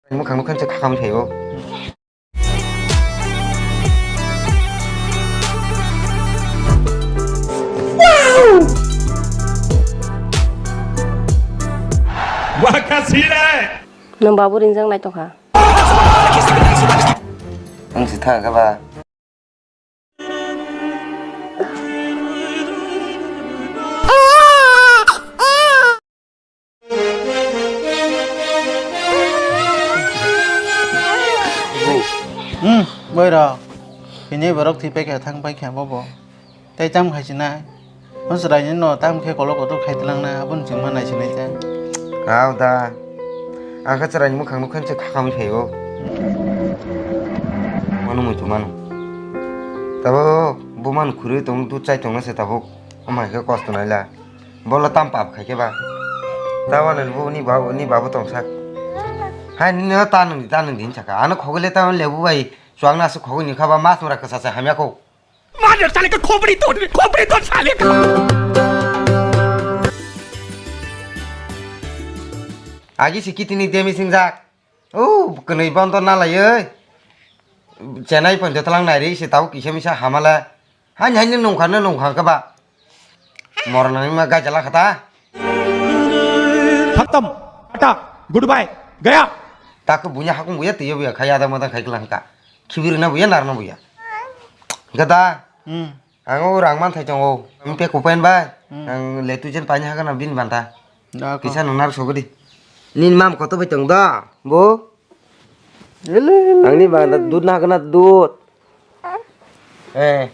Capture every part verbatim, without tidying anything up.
Mukhang nukhan se khakam thaio. Wakasire. Nwng babu ringjak nai tongkha. Ang si thang kha ba. Hmm, boy rok. Kini borok thwi paikha, thang paikha bobo. Tei tam khai sinai. Hosrai ni no tam khe kolok kotor khai tlang na, aboni chwng ma nai sinai ta. Hao da. Ang khe chwrai ni mukhang nukhan se khakam phaio. Manu muitu manu. Tabo bo manu khurui tong, dud chai tong na se tabuk. Amai khe kosto naila. Bolo tam pap khai khe ba. Tabani bo ni babu, ni babu tong sak. Hai ni no ta nung di, ta nung di hin saka. Ano khogwi le ta lebu bai. Chuang na su khogwi ni kha ba mas mura kasa sa hamya kho. Mother sale ka khopri to, khopri to sale ka. Agi si kitini demi singjak. O, kwnwi bondo nalaiwi. Chenai pon jotlang nai ri se tau kisa misa hamala. Hani hani nungkha no nungkha khe ba. Morna ma gajala khata. Khatam. Tata. Goodbye. Gaya. Takhe bunya hakung buya tiyo buya khai ada mada khai klang ka. Khibir na buya nar na buya. Gada. Hmm. Ang o rang man thai tongo. Ang pe kupen bai. Hmm. Ang letu jen pani hagan na bin banta. Da ko. Kisa nang nar sogodi. Nin mam koto bai tong da. Bo. Ele, ele. Ang ni banta dud na hagan na dud. Eh.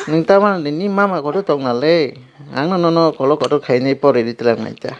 Nung ta man ni mama koto tong na le. Ang no no no kolo koto khai ni pore di tlang nai ta.